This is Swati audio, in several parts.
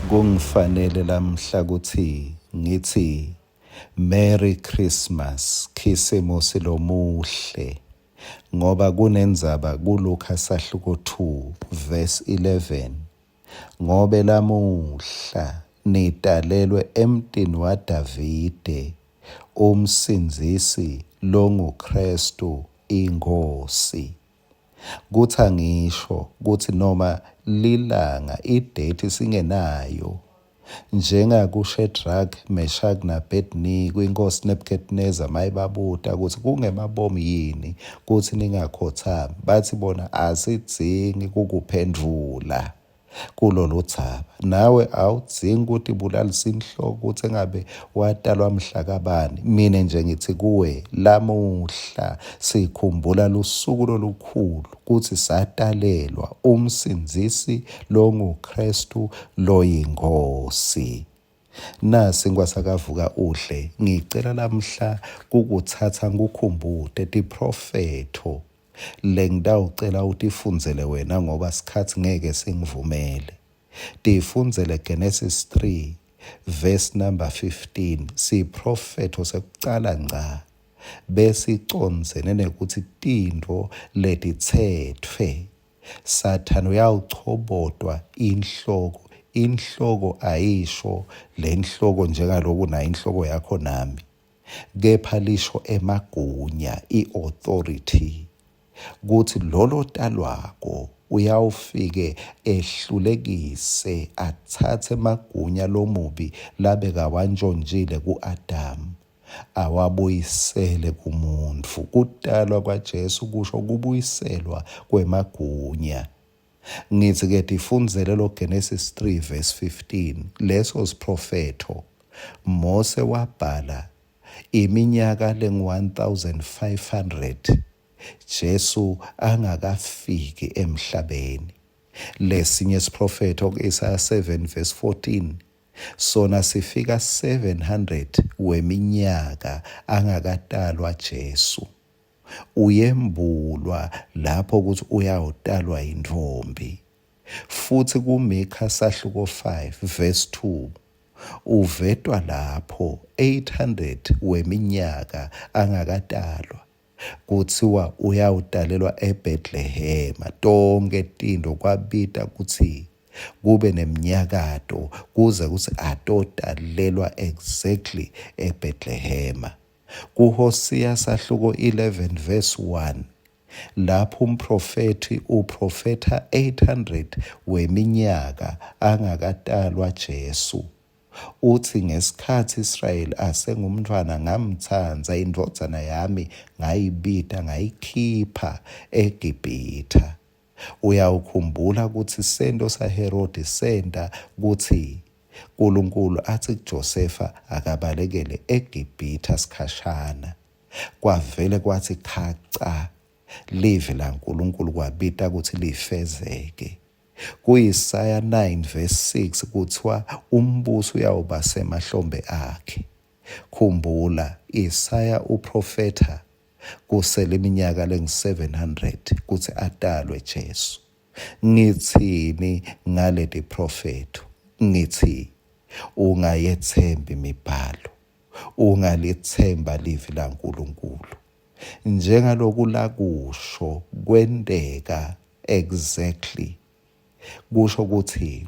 Kungifanele lamhla kutsi ngitsi Merry Christmas, Khisimusi lomuhle, ngoba kunendzaba kuLukha sahluko 2 verse 11 ngobe lamuhla nitalelwe emtini waDavide uMsindzisi longuKhristu iNkhosi. Kutsi angisho kutsi noma lilanga idate singenayo njengakuShadrach, Meshach naAbednego inkosi Nebuchadnezzar mayibabuta kutsi kungemabomu yini kutsi ningakhotsami, batsi bona asidzingi kukuphendvula kulolu dzaba. Nawe awudzingi kutibulalisa inhloko kutsi engabe watalwa mhla kabani. Mina nje ngithi kuwe lamuhla sikhumbula lusuku lolukhulu kutsi satalelwa uMsindzisi longuKhristu loyiNkhosi. Nasi nkwasakavuka udle, ngicela lamhla kukutsatsa ngikukhumbute tiphrofetho lengitawucela utifundzele wena ngoba sikhatsi ngeke singivumele. Tifundzele Genesis 3 verse number 15, siprofetho sekucala ngca besicondzene nekutsi tintfo letitsetfwe Sathane uyawuchobotwa inhloko. Inhloko ayisho lenhloko njengaloku nayo inhloko yakho nami, kepha lisho emagunya, i-authority, kutsi lolo talwako uyawufike ehlulekise atsatse emagunya lomubi labekawantjontjile ku-Adamu awabuyisele kumuntfu. Kutalwa kwaJesu kusho kubuyiselwa kwemagunya. Ngitsi-ke tifundzele lo Genesis 3 verse 15, leso siprofetho Mose wabhala iminyaka lengu-1500 Jesu angakafiki emhlabeni. Lesinye siprofetho ku-Isaya 7 verse 14 sona sifika 700 weminyaka angakatalwa Jesu. Uyembulwa lapho kutsi uyawutalwa yintfombi. Futsi kuMikha sahluko 5 verse 2 uvetwa lapho 800 weminyaka angakatalwa kutsiwa uyawutalelwa eBhetlehema. Tonkhe tintfo kwabita kutsi kube nemnyakato kuze kutsi atotalelwa exactly eBhetlehema. KuHosiya sahluko 11 verse 1 lapho umprofethi uprofetha 800 weminyaka angakatalwa Jesu. Utsi ngesikhatsi Israyeli asengumntfwana ngamtsandza indvodzana yami ngayibita ngayikhipha eGibhithe. Uyawukhumbula kutsi sento saHerodi senta kutsi Nkulunkulu atsi kuJosefa akabalekele eGibhithe sikhashana. Kwavele kwatsi khaca livi laNkulunkulu kwabita kutsi lifezeke. KuIsaya 9 verse 6 kuthiwa umbuso uyawuba semahlombe akhe. Khumbula, Isaya uprofetha kusele iminyaka lengu-700 kutsi atalwe Jesu. Ngitsini ngaleti profetho? Ngitsi ungayetsembi imibhalo, ungalithemba livi laNkulunkulu. Njengaloku lakusho kwenteka exactly, kusho kutsi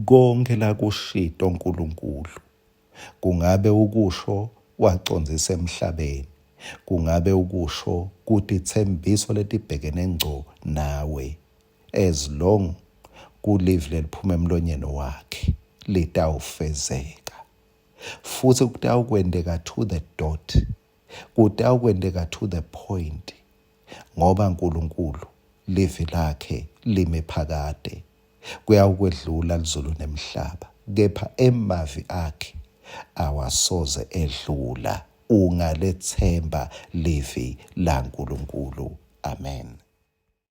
konke lakushito uNkulunkulu kungabe ukusho wacondzisa emhlabeni, kungabe ukusho kutitsembiso letibhekene ngco nawe, as long kulivi leliphuma emlonyeni wakhe litawufezeka futsi kutawukwenteka to the dot, kutawukwenteka to the point, ngoba uNkulunkulu livi lakhe lime phakade. Kuyawukwedlula lizulu nemhlaba, kepha emavi akhe awasoze edlula. Ungalethemba livi laNkulunkulu. Amen.